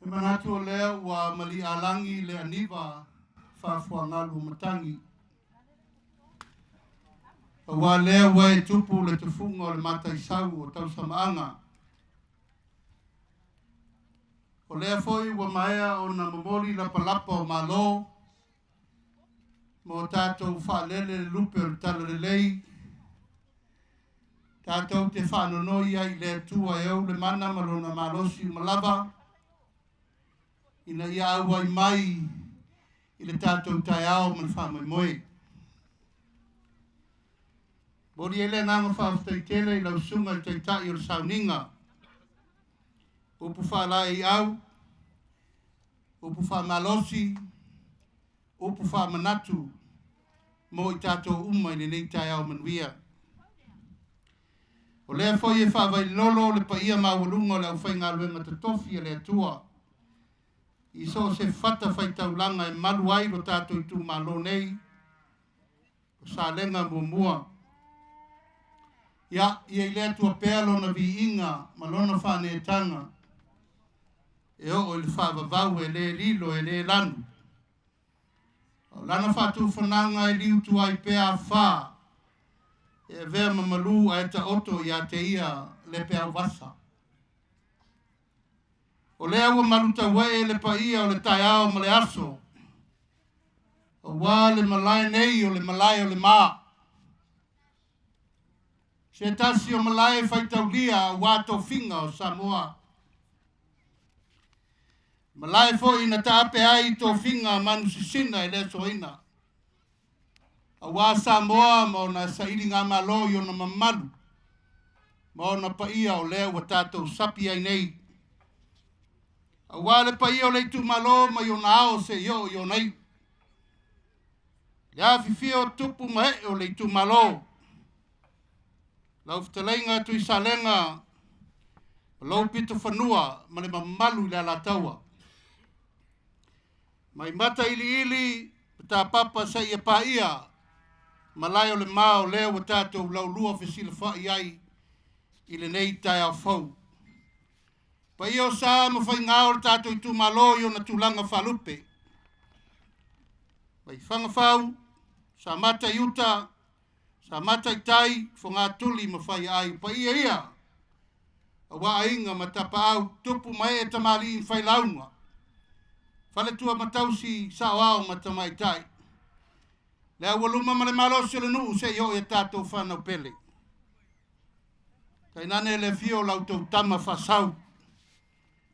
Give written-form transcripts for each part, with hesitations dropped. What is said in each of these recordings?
E manatu o lea ua mali'alagi le aniva faafuagalu o matagi. Auā lea ua e tupu le tufuga o le mataisau o tausamaaga. O lea foi ua maea ona momoli lapalapa o malo ma o tatou faalele le lupe o le talalelei, tatou te faanonoi ai i le Atua e ou le mana ma lona malosi uma lava, ina ia auai mai i le tatou taeao ma le faamoemoe. Momoli ai le agaga faafetai tele i lau Susuga i le Taitai o le Sauniga, upu faalaeiau, upu faamalosi, upu faamanatu mo i tatou uma i lenei taeao manuia. O lea foi e faavailolo le paia maualuga o le aufaigaluega totofi a le Atua i so o se fata faitaulaga e malu ai lo tatou itumalo nei, o Salega muamua. Ia, ia i le Atua pea lona viiga ma lona faaneetaga e oo i le faavavau e le lilo e le lanu. O lana faatufanaga e liutu ai pea afā e avea ma malū ae taoto ia te ia le peau vasa. O lea ua malutauee le paia o le taeao ma le aso, auā le malae nei o le malae o le ma. Se tasi o malae faitaulia auā tofiga o Samoa. Malae foi na taape ai tofiga manu sisina e le asoina. Auā Samoa ma ona sailigamalo i ona mamalu ma ona paia o lea ua tatou sapi ai nei. Auā le paia o le itumalo mai ona ao seia oo i ona iu. Le afifio o tupu ma ee o le itumalo. Lau fetalaiga Tuisalega ma lou pito fanua ma le mamalu i le Alataua. Mai Matailiili ma Tapapa seia paia malae o le ma o lea ua tatou laulua fesilafai ai i lenei taeao fou. Paia o sa ma faiga o le tatou itumalo i ona tulaga faalupe. Mai Fagafau, Samata i uta, Samata i tai, Fogatuli ma Faiaai, paia ia aua aiga ma tapaau, tupu ma ee tamalii ma failauga, faletua ma tausi, saoao ma tamaitai, le aualuma ma le malosi o le nuu seia oo i a tatou fanau pele. Tainane le afio o la outou tama faasau,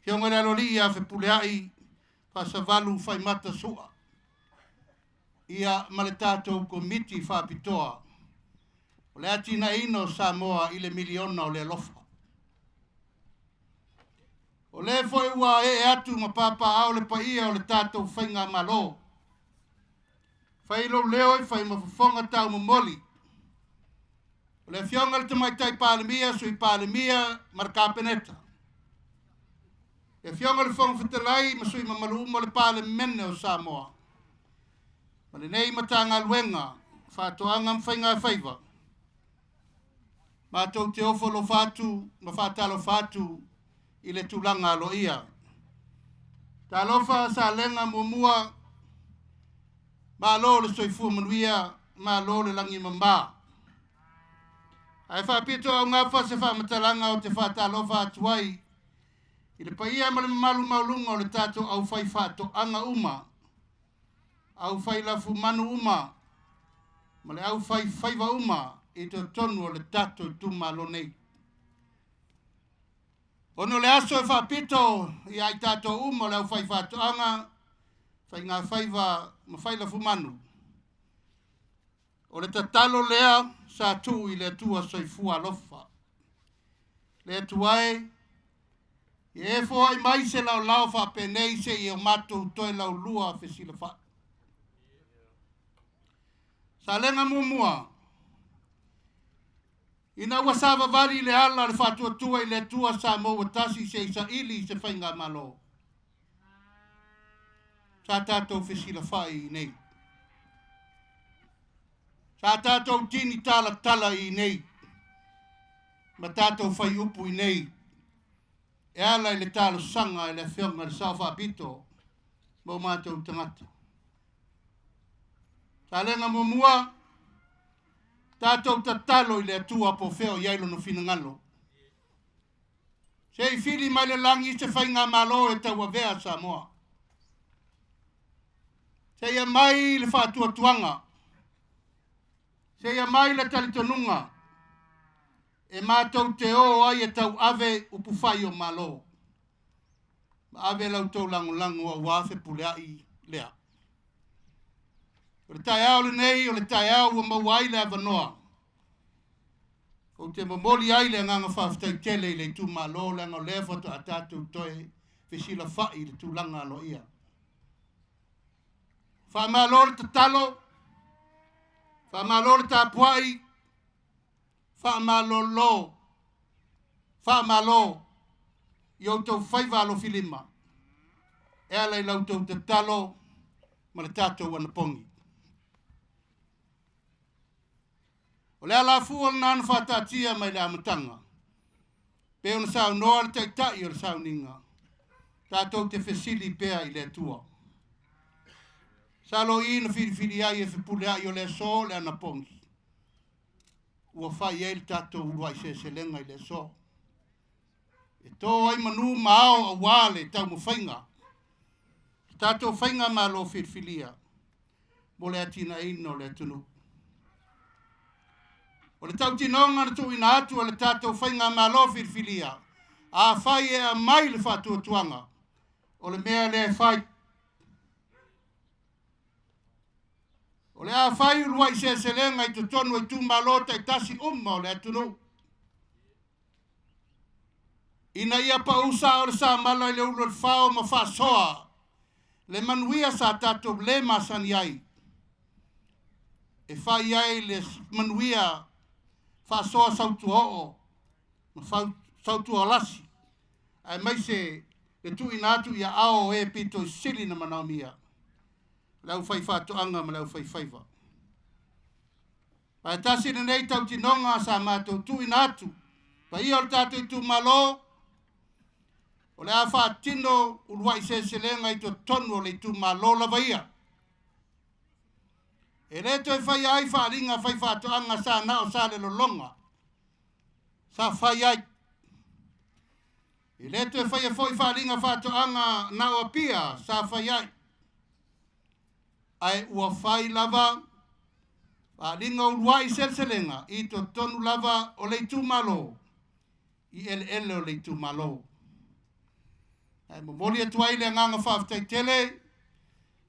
Afioga i le Aloalii ia Fepuleai Faasavalu Faimata Sua, ia ma le tatou Komiti Faapitoa o le atinaeina o Samoa i le miliona o le alofa. O lea foi ua ee atu ma papaaao le paia o le tatou faigamalo. Fai lou leo e fai ma fofoga taumomoli. O le Afioga i le Tamaitai Palemia, Sui Palemia ma le Kapeneta. Le Afioga i le Fofoga Fetalai ma sui mamalu uma o le Palemene o Samoa. Ma lenei Matagaluega, Faatoaga ma Faigafaiva. Matou te ofo alofa atu ma faatalofa atu i le tulaga aloaia. Talofa Salega muamua, malo le soifua manuia, malo le lagi mama. Ae faapito augafa se faamatalaga ou te faatalofa atu ai i le paia ma le mamalu maualuga o le tatou aufaifaatoaga uma, aufailafumanu uma ma le aufaifaiva uma i totonu o le tatou itumalo nei. Ona o le aso e faapito ia i tatou uma o le aufaifaatoaga, faigafaiva ma failafumanu, o le tatalo lea sa tuu i le Atua soifua alofa. Le Atua e, ia e foai mai se laolao faapenei seia o matou toe laulua fesilafai. Salega muamua, Ina ua savavali i le ala o le faatuatua i le Atua sa maua tasi se i saili i se faigamalo, sa tatou fesilafai i inei. Sa tatou tini talatala i inei ma tatou fai upu i inei. e ala i le talosaga i le Afioga i le Sao Faapito ma o matou tagata. Salega muamua, tatou tatalo i le Atua po o fea o i ai lona finagalo. Se i fili mai le lagi se faigamalo e tauavea Samoa. Seia mai le faatuatuaga, seia mai le talitonuga e matou te o ai e tauave upufai o Malo. Ma ave la outou lagolago aua fepuleai lea. O le taeao lenei, o le taeao ua maua ai le avanoa. Ou te momoli ai le agaga faafetai tele i le itumalo, leaga o lea faatoa tatou toe fesilafai i le tulaga aloaia. Faamalo le tatalo, faamalo le tapuai, faamalolo, faamalo i outou faiva alofilima e ala i la outou tatalo ma le tatou anapogi. O le alafua lena na faataatia mai le amataga, pei ona saunoa le Taitai o le sauniga, tatou te fesili pea i le Atua. Salo i na filifili ai e fepuleai o le aso le anapogi, ua fai ai le tatou uluai seleselega i le aso. E to ai manu ma ao aua le taumafaiga, le tatou faigamalo filifilia mo le atinaeina o le atunuu. O le tautinoga na tuuina atu e le tatou faigamalo filifilia, afai e aumai le faatuatuaga, o le mea lea e fai. O le a fai uluai seleselega i totonu o itumalo taitasi uma o le atunuu, ina ia pau sao le samala i le ulu o le fao ma faasoa le manuia sa tatou le masani ai, e fai ai le manuia faasoa sautuaoo ma sautualasi, aemaise le tuuina atu i aao o e pito i sili na manaomia, le aufaifaatoaga ma le aufaifaiva. Ae tasi lenei tautinoga sa matou tuuina atu, paia o le tatou itumalo, o le a faatino uluai seleselega i totonu o le itumalo lava ia. E le toe faia ai faaaliga faifaatoaga sa na o Salelologa sa fai ai. E le toe faia foi faaaliga faatoaga na o Apia sa fai ai. Ae ua fai lava faaaliga uluai seleselega i totonu lava o le itumalo, i eleele o le itumalo. Ae momoli atu ai le agaga faafetai tele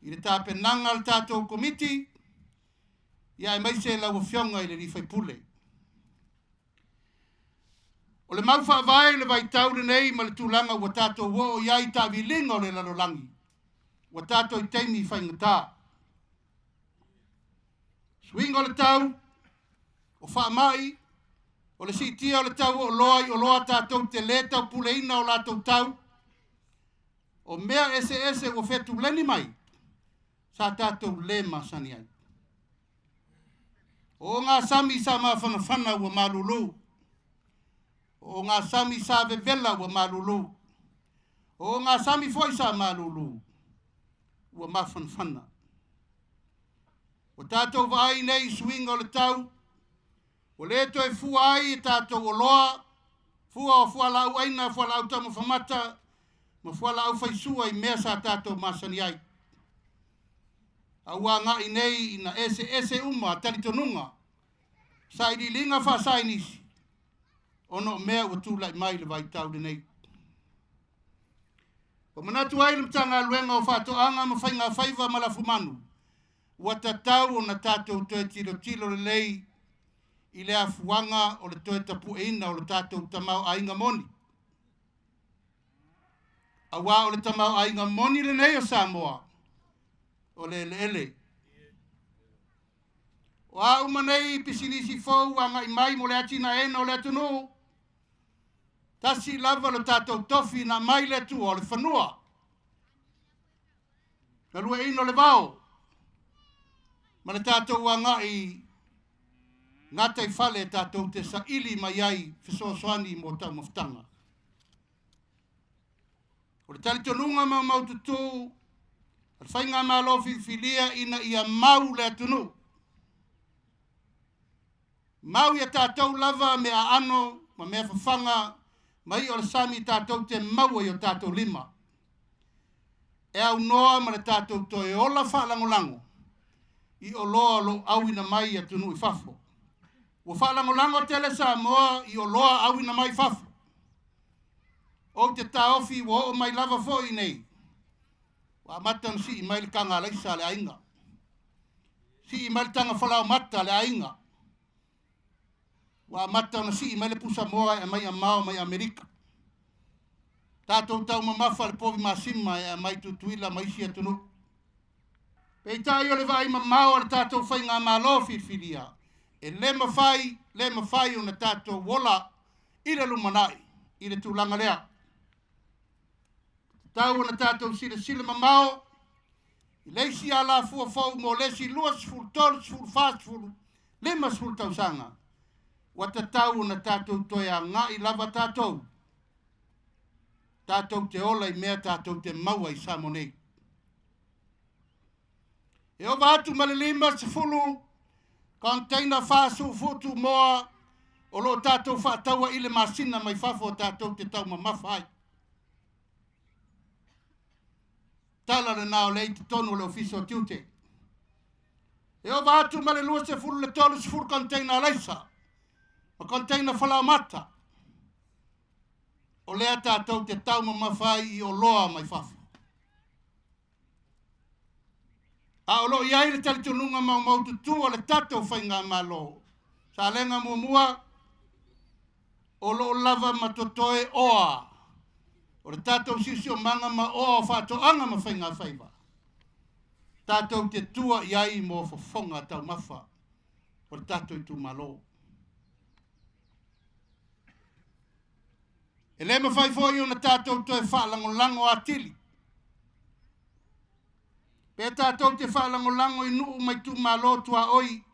i le tapenaga a le tatou komiti, ia aemaise lau Afioga i le sui usufono. O le mau faavae i le vaitau lenei ma le tulaga ua tatou oo i ai i taaviliga o le lalolagi, ua tatou i taimi faigata. Suiga o le tau, o faamai, o le siitia o le tau o oloa i oloa tatou te le taupuleina o latou tau, o mea eseese ua fetuleni mai, sa tatou le masani ai. O ogasami sa mafanafana ua malulu, o ogasami sa vevela ua malulu, o ogasami foi sa malulu ua mafanafana. Ua tatou vaai nei i suiga o le tau, ua le toe fua ai e tatou oloa, fua o fualaau aina, fualaau taumafa mata, ma fualaau faisua i mea sa tatou masani ai. A ua agai nei ina eseese uma talitonuga, sailiiliga faasaienisi, ona o mea ua tulai mai i le vaitau lenei. Ua manatu ai le Matagaluega o Faatoaga ma Faigafaiva ma Lafumanu, ua tatau ona tatou toe tilotilo lelei i le afuaga o le toe tapueina o le tatou tamaoaiga moni. Aua o le tamaoaiga moni lenei o Samoa, o le eleele. O a uma nei pisinisi fou agai mai mo le atinaeina o le atunuu, tasi lava lo tatou tofi na aumai le Atua o le fanua, galueaiina o le vao, ma le tatou agai gataifale tatou te saili mai ai fesoasoani mo taumafataga. O le talitonuga maumaututu a le Faigamalo filifilia ina ia mau le atunuu. Mau ia tatou lava mea aano ma mea fafaga mai o le sami tatou te maua i o tatou lima. E aunoa ma le tatou toe ola faalagolago i oloa o lo o auina mai i atunuu i fafo. Ua faalagolago tele Samoa i oloa auina mai i fafo. Ou te taofi ua oo mai lava foi nei, ua amata ona sii mai le taga alaisa a le aiga, sii mai le taga falaomata a le aiga, ua amata ona sii mai le pusamoa e aumai amao mai Amerika. Tatou taumamafa le povi masima e aumai Tutuila ma isi atunuu. Peitai o le vaai mamao a le tatou faigamalo filifilia, e le mafai, le mafai ona tatou ola i le lumanai i le tulaga lea. Tatau ona tatou silasila mamao i le isi alafua fou mo le isi 20, 30, 40, 50 tausaga. Ua tatau ona tatou toe agai lava tatou, tatou te ola i mea tatou te maua i Samoa nei. E ova atu ma le 50 container 40 futu moa o lo o tatou faataua i le masina mai fafo o tatou te taumamafa ai. Tala lena o lea i totonu o le Ofisa o Tiute. E ova atu ma le 20 le 30 container alaisa ma container falaomata o lea tatou te taumamafa ai i oloa mai fafo. A o lo o i ai le talitonuga maumaututu o le tatou faigamalo, Salega muamua, o lo o lava ma totoe oa o le tatou siosiomaga ma oa o faatoaga ma faigafaiva, tatou te tua i ai mo fofoga taumafa o le tatou itumalo. E le mafai foi ona tatou toe faalagolago atili. Pe tatou te faalagolago i nuu ma itumalo tuaoi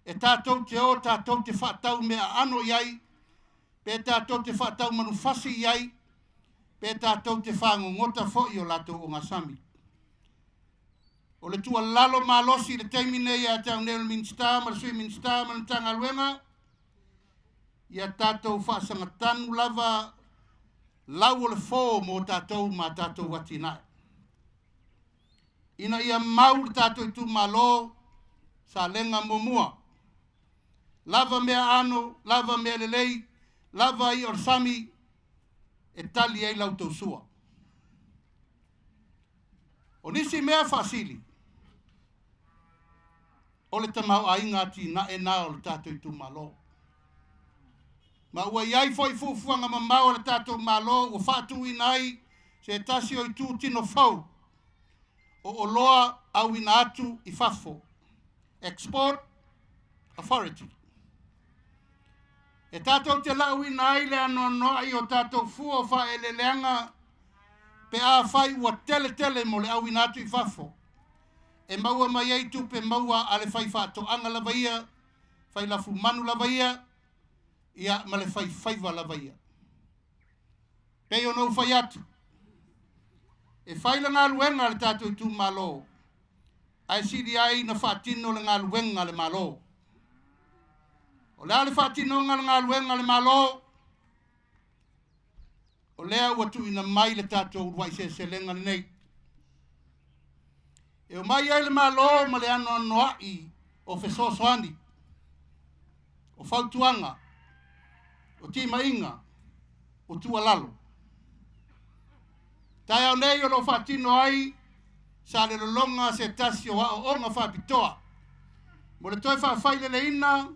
e tatou te o tatou te faatau mea aano i ai, pe tatou te faatau manufasi i ai, pe tatou te fagogota foi i o latou ogasami. O le tuualalo malosi i le taimi nei ia te au nei o le Minisita ma le Sui Minisita ma le Matagaluega, ia tatou faasagatanu lava lau o le fo mo tatou ma tatou atinae. Ina ia mau le tatou itumalo Salega muamua. Lava mea ano, lava mea lelei, lava ia o le sami e tali ai lau tausua. O nisi mea faasili, o le tamaoaiga atinae na o le tatou itumalo. Ma ua i ai foi fuafuaga mamao a le tatou Malo ua faatuina ai se tasi o itu tino fou o oloa auina atu i fafo, Export Authority. E tatou te lauina ai le anoanoai o tatou fua o faaeleeleaga pe afai ua tele tele mo le auina atu i fafo, e maua mai ai tupe maua a le faifaatoaga lava ia, fai lafumanu lava ia, ia ma le faifaiva lava ia. Pei ona ou fai atu, e fai le galuega a le tatou itumalo, ae sili ai na faatino le galuega a le Malo. O le a le faatinoga o le galuega a le Malo? O lea ua tuuina mai le tatou uluai seleselega lenei. E omai ai le Malo ma le anoanoai o fesoasoani, o fautuaga, o timaiga, o tuualalo. Taeao nei o lo o faatino ai Salelologa se tasi o aoaoga faapitoa mo le toe faafaileleina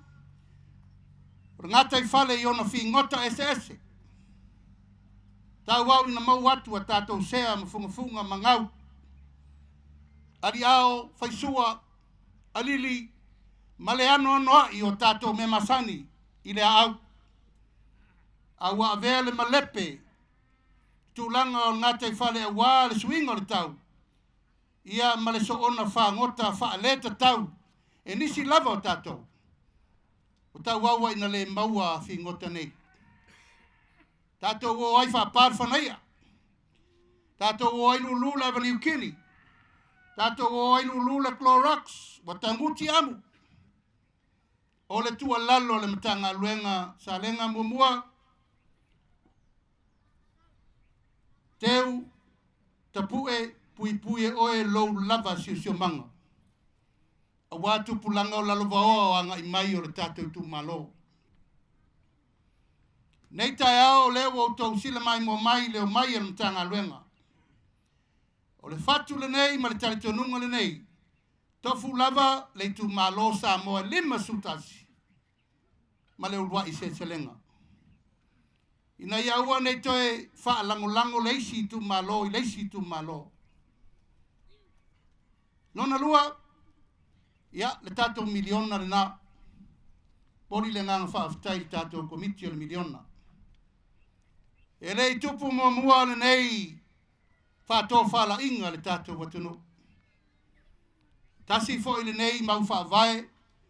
o le gataifale i ona figota eseese. Tauau ina maua atu a tatou sea ma fugafuga ma gau, aliao, faisua, alili ma le anoanoai o tatou mea masani i le aau. A ua avea le malepe tulaga o le gataifale aua le suiga o le tau, ia ma le soona fagota faaletatau e nisi lava o tatou, o tauau ina le maua figota nei. Tatou o ai faapā le fanaia. Tatou o ai lulu le avaliukini. Tatou o ai lulu le Clorox. Ua taguti amu. O le tuualalo a le Matagaluega Salega muamua, teu tapue puipui e oe lou lava siosiomaga. Aua tupulaga o lalovaoa o agai mai o le tatou itumalo. Nei taeao o lea ua outou sila maimoa mai i le omai a le Matagaluega. O le fatu lenei ma le talitonuga lenei, tofu lava le itumalo Samoa e 51 ma le uluai seleselega. Ina ia aua nei toe faalagolago le isi itumalo i le isi itumalo. Lona lua, ia, le tatou miliona lena. Poli le agaga faafetai i le tatou komiti o le miliona. E le i tupu muamua lenei faatofalaiga le tatou atunuu. Tasi foi lenei mau faavae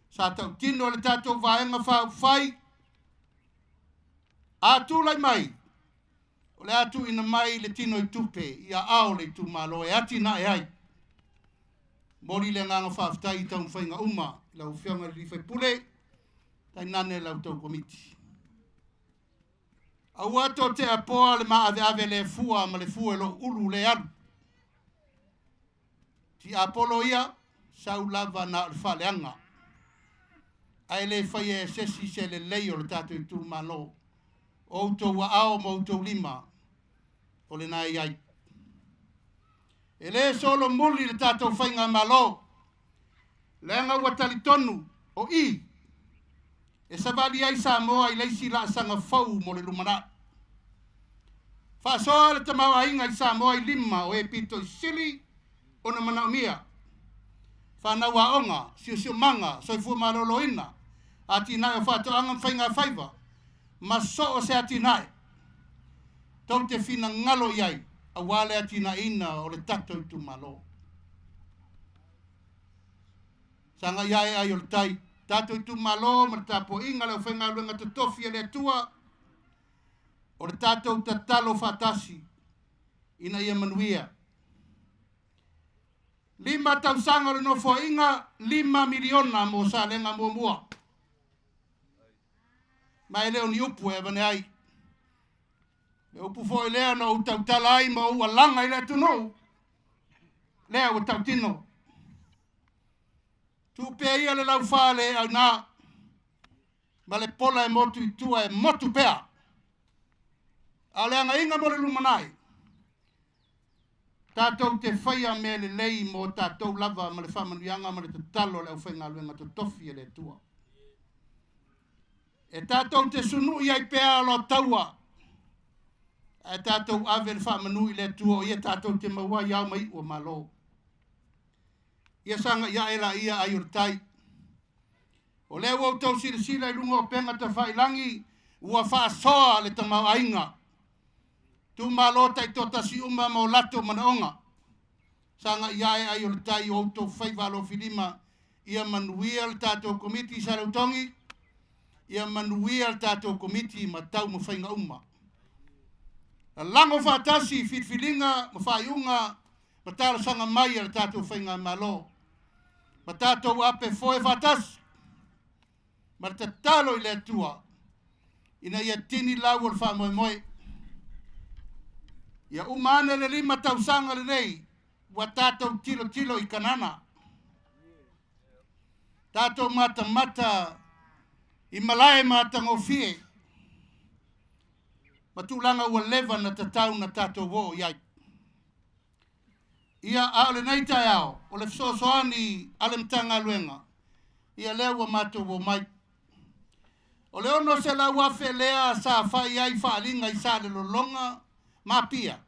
sa tautino le tatou Vaega Faaupufai, a tulai mai, o le a tuuina mai le tino i tupe i aao o le itumalo e atinae ai. Momoli le agaga faafetai i taumafaiga uma i lau Afioga i le sui usufono, tainane la outou komiti. Aua tou te apoa le maaveave le fua ma le fue o lou ulu le alu. Tiapolo ia, sau lava na o le faaleaga. Ae le faia e se isi se lelei o le tatou itumalo. O outou aao ma outou lima, o lena e i ai. E le solomuli le tatou faigamalo, leaga ua talitonu o i e savali ai Samoa i le isi laasaga fou mo le lumanai. Faasoa le tamaoaiga i Samoa i lima o e pito i sili ona manaomia. Fanau aoga, siosiomaga, soifua maloloina, atinae o faatoaga ma faigafaiva, ma so o se atinae tou te finagalo i ai aua le atinaeina o le tatou itumalo. Sagai ae ai o le tai, tatou itumalo ma le tapuaiga a le aufaigaluega totofi a le Atua, o le tatou tatalo faatasi ina ia manuia. 5 tausaga o le nofoaiga, 5 miliona mo Salega muamua. Ma e le o ni upu e avane ai. Le upu foi lea na ou tautala ai ma ou alaga i le atunuu, lea ua tautino. Tuu pea ia le laufa le aina ma le pola e motu i tua e motu pea. A o le agaiga mo le lumanai, tatou te faia mea lelei mo tatou lava ma le faamanuiaga ma le tatalo a le aufaigaluega totofi a le Atua. E tatou te sunui ai pea aloataua, ae tatou ave le faamanu i le Atua o ia tatou te maua ai ao ma iu o Malo. Ia sagai ae laia ai o le tai. O lea ua outou silasila i luga o upega tafailagi, ua faasoa le tamaoaiga. Itumalo taitoatasi uma ma o latou manaoga. Sagai ae ai o le tai o outou faiva alofilima, ia manuia le tatou komiti i Saleutogi, ia manuia le tatou komiti ma taumafaiga uma. Lalago faatasi filifiliga ma faaiuga ma talosaga mai a le tatou faigamalo, ma tatou ape foe faatasi ma le tatalo i le Atua ina ia tini lau o le faamoemoe. Ia uma ane le 5 tausaga lenei ua tatou tilotilo i Kanana. Tatou matamata i malae matagofie ma tulaga ua leva na tatau na tatou oo i ai. Ia, a o lenei taeao, o le fesoasoani a le Matagaluega, ia lea ua matou omai. O le 600,000 lea sa fai ai faaaliga i Salelologa ma Apia,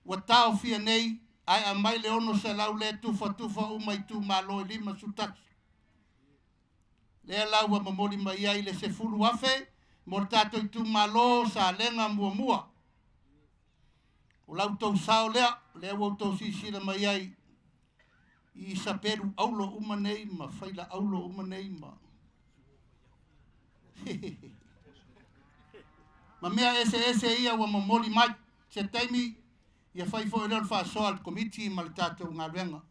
ua taofia nei, ae aumai le 600 lea tufatufa uma i itumalo e 51. Lea la ua momoli mai ai le 10,000 mo le tatou itumalo Salega muamua. O la outou sao lea, lea ua outou silasila mai ai i sapelu aulo uma nei ma faila aulo uma nei ma ma mea eseese ia ua momoli mai. Se taimi Ia fai foi lea o le faasoa a le Komiti ma le tatou galuega.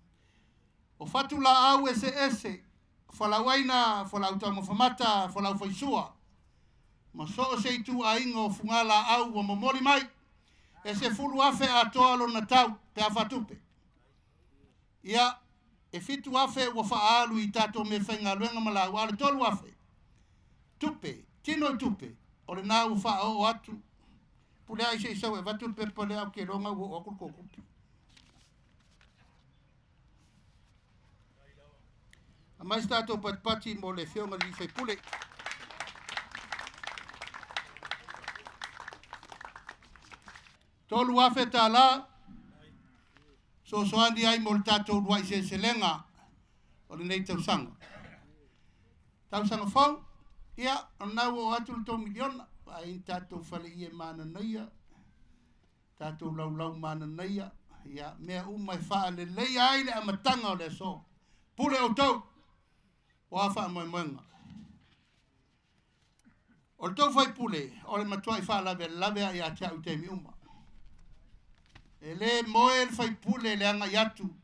O fatu laau eseese, fualaau aina, fualaau taumafa mata, fualaau faisua, ma so o se ituaiga o fugalaau ua momoli mai, e 10,000 atoa lona tau pe a faatupe. Ia, e 7,000 ua faaalu i tatou meafaigaluega ma laau, a o le 3,000 tupe, tino i tupe, o lena ua faaoo atu. Pule ai se i sau e avatu le pepa lea, ou te iloa na ua oo atu le tou tupe. Aumai se tatou patipati mo le Afioga i le sui usufono. $3,000 sosoani ai mo le tatou uluai seleselega o lenei tausaga. Tausaga fou, ia, o lena ua oo atu le $3 miliona, vaai ni tatou faleie mananaia, tatou laulau mananaia, ia, mea uma e faaleleia ai le amataga o le aso. Pule outou, o a faamoemoega. O le tou faipule, o le matuai faalavelave lava ia te au i taimi uma. E le moe le faipule i le agai atu,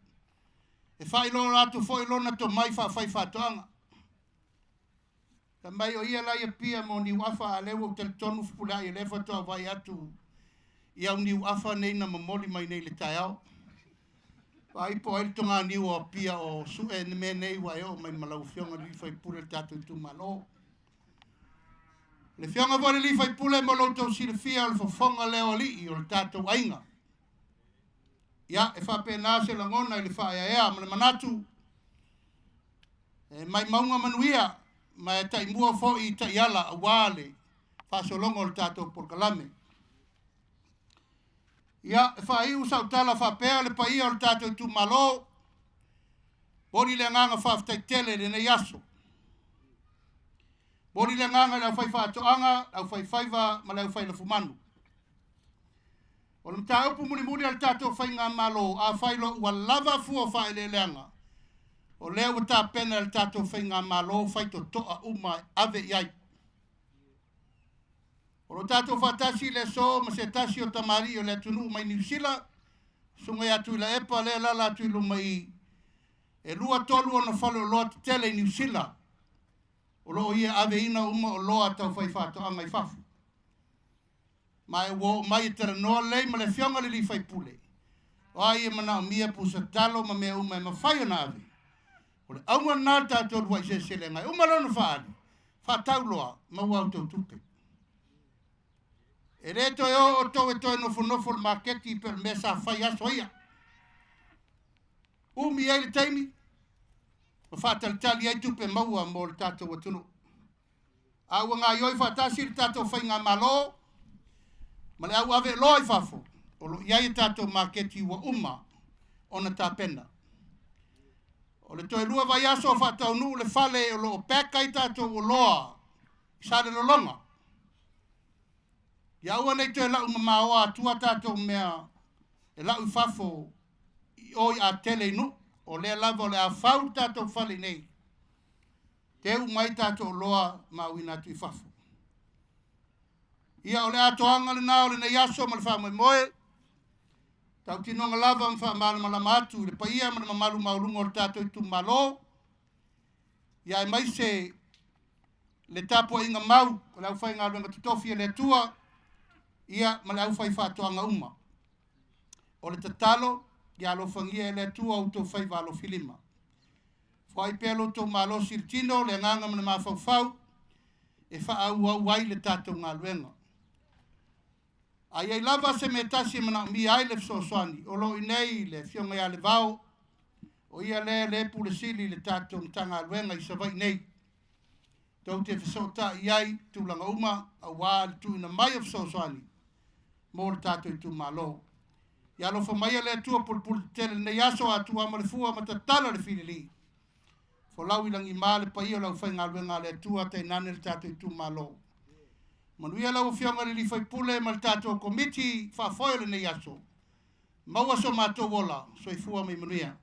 e faailoa atu foi lona tomai faafaifaatoaga. Fai mai o ia la e i Apia mo Niuafa, a o lea ua ou talitonu Fepuleai o lea faatoa vaai atu i au niuafa nei na momoli mai nei i le taeao. Vaai po o ai le toganiu o Apia o sue mea nei ua e oo mai ma lau Afioga i le sui usufono o le tatou itumalo. Le Afioga foi i le sui usufono mo lo outou silafia o le fofoga lea o alii o le tatou aiga. Ia, e faapena se lagona i le faaeaea ma le manatu e maimauga manuia ma e taimua foi i taiala aua le faasologa o le tatou polokalame. Ia, e faaiu sau tala faapea le paia o le tatou itumalo, momoli le agaga faafetai tele i lenei aso. Momoli le agaga i le aufaifaatoaga, le aufaifaiva ma le aufailafumanu. O le mataupu mulimuli a le tatou faigamalo, afai loa ua lava fua o faaeleeleaga, o lea ua tapena e le tatou faigamalo faitotoa uma e ave i ai. O lo o tatou faatasi i le aso ma se tasi o tamalii o le atunuu mai Niu Sila, susuga ia Tuilaepa lea e alaala atu i luma i i, e lua tolu ona faleoloa tetele i Niu Sila, o lo o ia aveina uma oloa tau faifaatoaga i fafo. Ma e ua oo mai e talanoa lelei ma le Afioga i le sui usufono, o ai e manaomia pusa talo ma mea uma e mafai ona ave. O le auga lena o le tatou uluai seleselega e uma loa ona faaali, faatau loa, maua a outou tupe. E le toe o outou e toe nofonofo i le maketi pei o le mea sa fai aso ia. Umi ai le taimi ma faatalitali ai tupe maua mo le tatou atunuu. A ua gaoioi faatasi le tatou faigamalo ma le au aveloa i fafo, o lo o i ai a tatou maketi ua uma ona tapena. O le toe 2 vaiaso o faataunuu le fale o lo o pack ai tatou oloa i Salelologa. Ia aua ne i toe lau mamaoa atua tatou mea e lau i fafo i o i Atele i Nuu. O lea lava o le a fau le tatou fale i nei. Teu mai tatou oloa ma auina atu i fafo. Ia, o le atoaga lena o lenei aso ma le faamoemoe. Tautinoga lava ma faamalamalama atu i le paia ma le mamalu maualuga o le tatou itumalo. Ia aemaise le tapuaiga mau o le aufaigaluega totofi a le Atua, ia ma le aufaifaatoaga uma. O le tatalo, ia alofagia e le Atua outou faiva alofilima. Foai pea lo outou malosi i le tino, le agaga ma le mafaufau e faaauau ai le tatou galuega. A i ai lava se mea tasi e manaomia ai le fesoasoani, o lo o i inei le Afioga ia Levao, o ia lea le Pule Sili i le tatou Matagaluega i Savaii nei. Tou te fesootai i ai i tulaga uma aua le tuuina mai o fesoasoani mo le tatou itumalo. Ia alofa maia le Atua pulepule tetele i lenei aso, Atua ma le fua ma tatala le filili. Folau i lagima le paia o le aufaigaluega a le Atua tainane le tatou itumalo. Manuia lau Afioga i le sui usufono ma le tatou Komiti faafoe o lenei aso. Maua so matou ola, soifua ma ia manuia.